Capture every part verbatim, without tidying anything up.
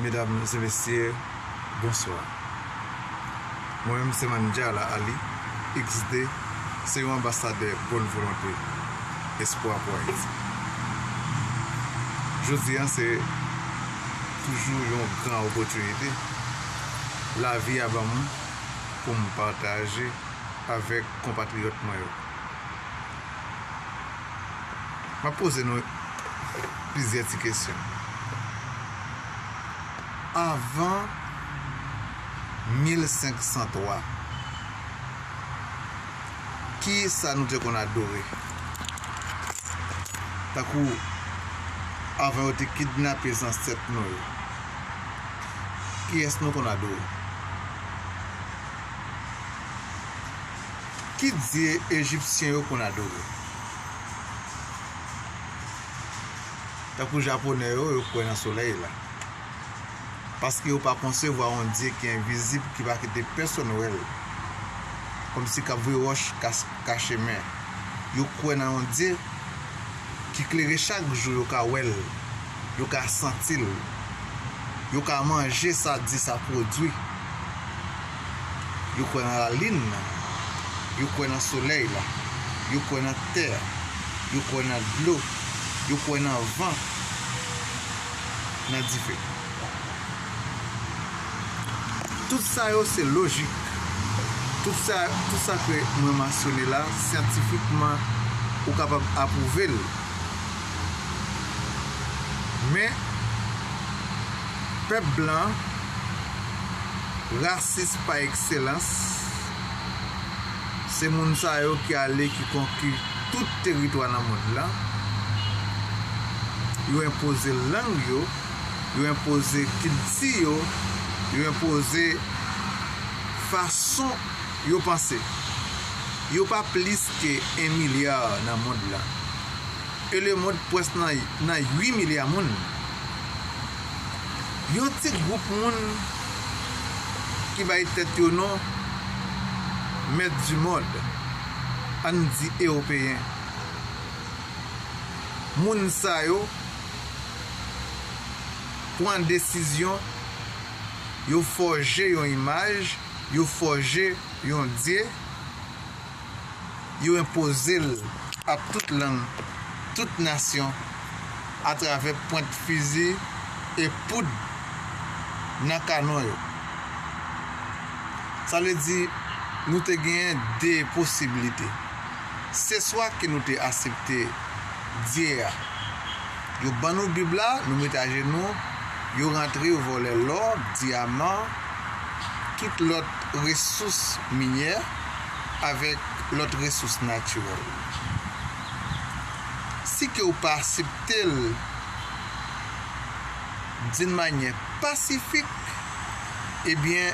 Medam e mesye, bonswa. Mwen menm se Mandjala Ali, X D, se yon anbasadè bòn volonte Espwa pou Ayiti. Jodi a se toujou yon gran opòtinite lavi a ban mwen pou m pataje avèk konpatriyòt mwen yo. M ap poze nou plizyè ti kesyon. Avan mil senk san twa, kiyès nou te konn adore? Tankou avan yo te kidnape zansèt nou yo, kiyès nou konn adore? Ki dye ejipsyen yo konn adore? Tankou japonè yo, yo kwè nan solèy la. Paske yo pa konsevwa yon dye ki envizib, ki pa kite pèsonn wè l. Kòmsi k ap voye wòch kas-, kache men. Yo kwè nan yon dye ki klere chak jou, yo ka wè l, yo ka santi l, yo ka manje sa dye sa pwodui. Yo kwè nan lalin nan, yo kwè nan solèy la, yo kwè nan tè, yo kwè nan dlo, yo kwè nan van, nan dife. Tout sa yo se lojik. Tout sa, tout sa ke mwen mansyone la, syantifikman, ou kapab apwouve l. Men, pèp blan, rasis pa ekselans, se moun sa yo ki ale, ki konki tout teritwa nan mond lan. Yo enpoze lang yo, yo enpoze kilti yo, yo enpoze fason yo panse. Yo pa plis ke en milya nan mond lan. E lemond pwès nan, nan uit milya moun. Yon ti gwoup moun ki bay tèt yo non Maître du monde, ann di Ewopeyen. Moun sa yo pran desizyon, yo fòje yon imaj, yo fòje yon dye, yo enpoze l ap tout lang, tout nasyon, atravè pwent fizi e poud nan kanon yo. Sa vle di, nou te genyen de posiblite. Se swa ke nou te aksepte Dye a. Yo ban nou Bib la, nou mete ajenou, yo rantre, yo vòlè lò, dyaman, tout lòt resous minyè avèk lòt resous natirèl. Si ke ou pa aksepte l d'une manière pacifique, ebyen,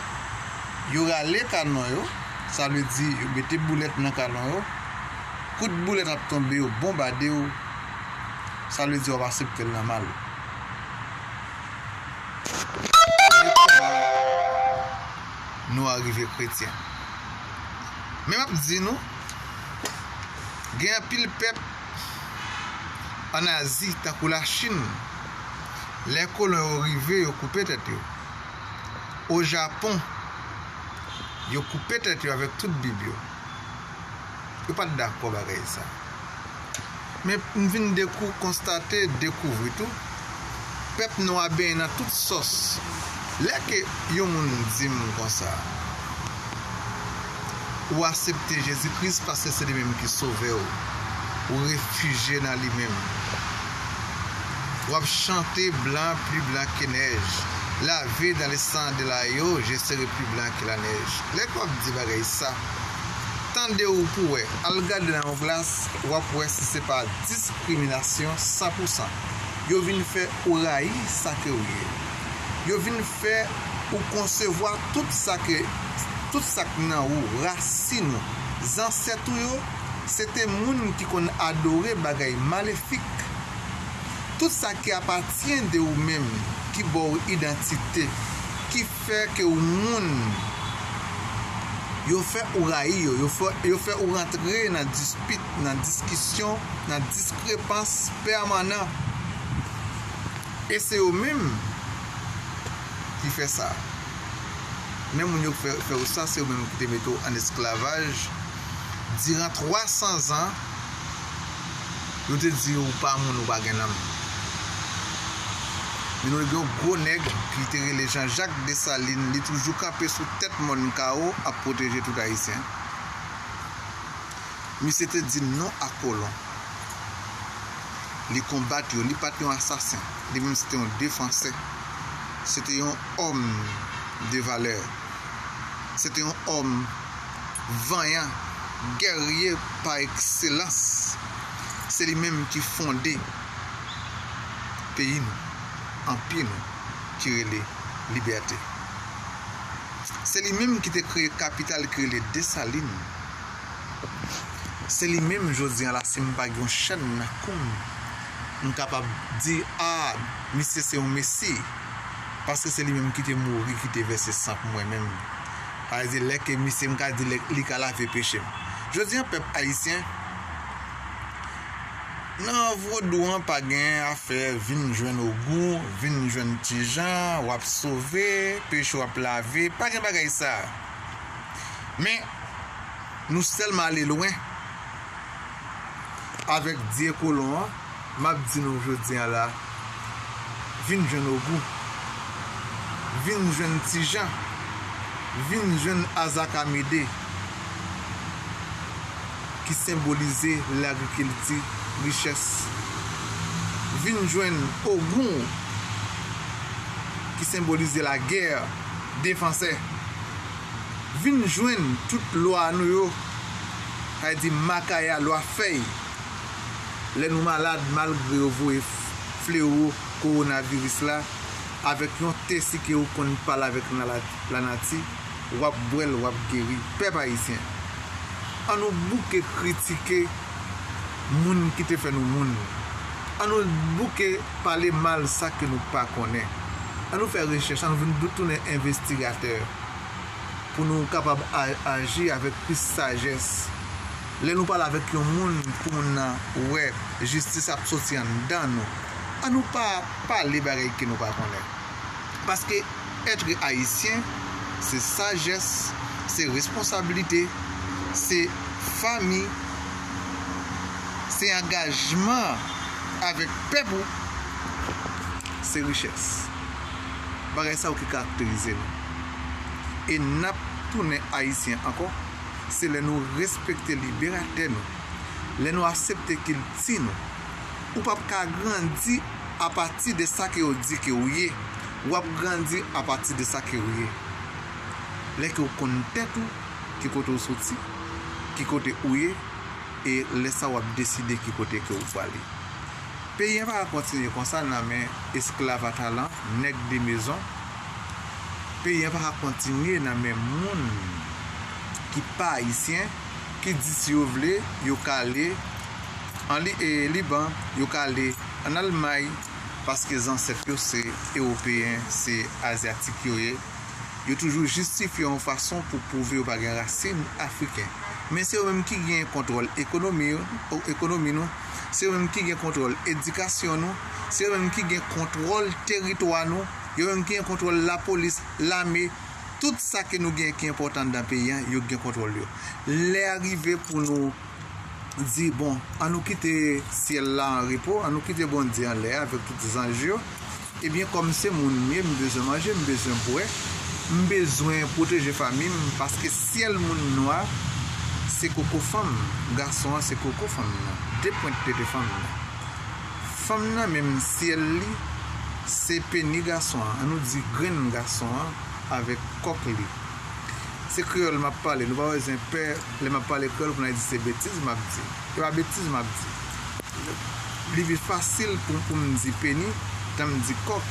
yo rale kanon yo, sa vle di yo mete boulèt nan kanon yo, kout boulèt ap tonbe, yo bonbade w, sa vle di w ap aksepte l nan mal ou. Nou arive kretyen. Men m ap di nou, gen anpil pèp ann Azi, tankou Lachin, lè kolon yo rive, yo koupe tèt yo. O Japon, yo koupe tèt yo avèk tout Bib yo. Yo pa t dakò bagay sa. Men m vin dekou-, konstate, dekouvri tou, pèp nwa benyen nan tout sòs. Lè ke yon moun di m konsa, ou aksepte Jezi Kris paske se li menm ki sovè w, ou refijye nan li menm. W ap chante blanc, plus blanc que neige. Lavé dans le sang de l'agneau, je serai plus blanc que la neige. Lè ke w ap di bagay sa, tande w pou w wè. Al gade nan yon glas, w ap wè si se pa diskriminasyon san pou san. Yo vin fè ou rayi sa ke w ye. Yo vin fè ou konsevwa tout sa ke, tout sa k nan ou, rasin ou. Zansèt ou yo, se te moun ki konn adore bagay malefik. Tout sa ki apatyen de ou menm, ki ba w idantite, ki fè ke ou moun, yo fè ou rayi yo, yo fè, yo fè ou rantre nan dispit, nan diskisyon, nan diskrepans pèmanan. E se yo menm ki fè sa. Men moun yo fè, fè w sa, se yo menm ki te mete w an esklavaj. Diran twa san zan, yo te di w pa moun, ou pa gen nanm. Men nou gen yon gwo nèg ki te rele Jean Jacques Dessalines, li toujou kanpe sou tèt mòn Kawo ap pwoteje tout Ayisyen. Misye te di non a kolon. Li konbat yo, li pa t yon asasen. Li menm se te yon defansè. Se te yon òm de valè. Se te yon òm vanyan, gèrye pa ekselans. Se li menm ki fonde peyi nou, anpi nou, ki rele Libète. Se li menm ki te kreye kapital ki rele Desalin. Se li menm jodi a la, si m pa gen yon chèn nan kou m, m kapab di, a, misye se yon mesi. Paske se li menm ki te mouri, ki te vèse san pou mwen menm. Sa vle di, lè ke misye, m ka di, lè, li ka lave peche m. Jodi a, pèp ayisyen, nan vodou an pa gen afè vin jwenn Ogou, vin jwenn Tijan, w ap sove, peche w ap lave, pa gen bagay sa. Men, nou sèlman ale lwen avèk dye kolon an, m ap di nou jodi a la, vin jwenn Ogou, vin jwenn Tijan, vin jwenn Azaka Mede, ki senbolize lagrikilti, richès. Vin jwenn Ogoun, ki senbolize lagè, defansè. Vin jwenn tout lwa nou yo, sa vle di makaya, lwa fèy. Lè nou malad, malgre yo voye f-, flewo kowonaviris la, avèk yon tesi ke ou konn pale avèk nan la, lanati, w ap bwè l, w ap geri. Pèp ayisyen, ann nou bouke kritike moun ki te fè nou moun. Ann nou bouke pale mal sa ke nou pa konnen. Ann nou fè rechèch, ann nou vin tounen envestigatè pou nou kapab a-, aji avèk plis sajès. Lè nou pale avèk yon moun, pou moun nan wè jistis ap soti anndan nou, ann nou pa pale bagay ke nou pa konnen. Paske èt ayisyen, se sajès, se responsablite, se fanmi, se angajman avèk pèp ou, se richès. Bagay sa yo ki karakterize nou. E n ap tounen ayisyen ankò, se lè nou respekte liberatè nou, lè nou aksepte kilti nou. Ou p ap ka grandi apati de sa ke yo di ke ou ye. W ap grandi apati de sa ke ou ye. Lè ke w konn tèt ou, ki kote w soti, ki kote ou ye, e lè sa w ap deside ki kote ke w prale. Peyi an pa ka kontinye konsa nan men esklav a talan, nèg de mezon. Peyi an pa ka kontinye nan men moun ki pa ayisyen, ki di si yo vle, yo ka ale an Li-, e, Liban, yo ka ale an Almay, paske zansèt yo se ewopeyen, se azyatik yo ye. Yo toujou jistifye yon fason pou pwouve yo pa gen rasin afriken. Men se yo menm ki gen kontwòl ekonomi, ekonomi nou, se yo menm ki gen kontwòl edikasyon nou, se yo menm ki gen kontwòl teritwa nou, yo menm ki gen kontwòl lapolis, lame, tout sa ke nou gen ki enpòtan anndan peyi an, yo gen kontwòl yo. Lè a rive pou nou di, bon, ann nou kite syèl la an repo, ann nou kite Bondye anlè avèk tout zanj yo. Ebyen, kòm se moun m ye, m bezwen manje, m bezwen bwè, m bezwen pwoteje fanmi m, paske syèl moun nwa se koko fanm, gason an se koko fanm nan, de pwent tete fanm nan. Fanm nan menm syèl li, se peni gason an, ann nou di grenn gason an avèk kòk li. Se kreyòl m ap pale, nou pa bezwen pè, lè m ap pale kreyòl pou n al di se betiz m ap di. E pa betiz m ap di. Li pi fasil pou, pou m di peni, tan m di kòk.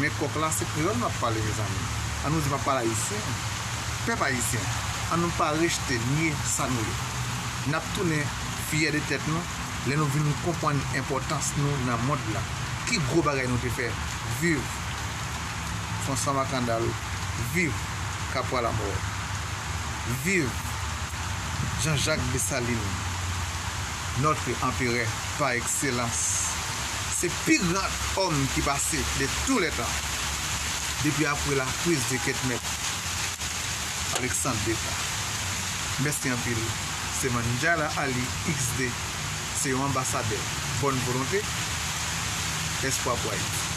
Men kòk la, se kreyòl m ap pale, mezanmi. Ann nou di m ap pale ayisyen. Pèp ayisyen, ann nou pa rejte, nye sa nou ye. N ap tounen fyè de tèt nou lè nou vin konprann enpòtans nou nan mond lan. Ki gwo bagay nou te fè? Viv François Mackandal, viv Capois La Mort, viv Jean-Jacques Dessalines, notre empereur par excellence. Se pi gran òm ki pase de tous les temps. Depi apre la priz de Ketmèt Alexandre Deta. Mèsi anpil. Se Mandjala Ali X D, se yon anbasadè bòn volonte, Espwa pou Ayiti.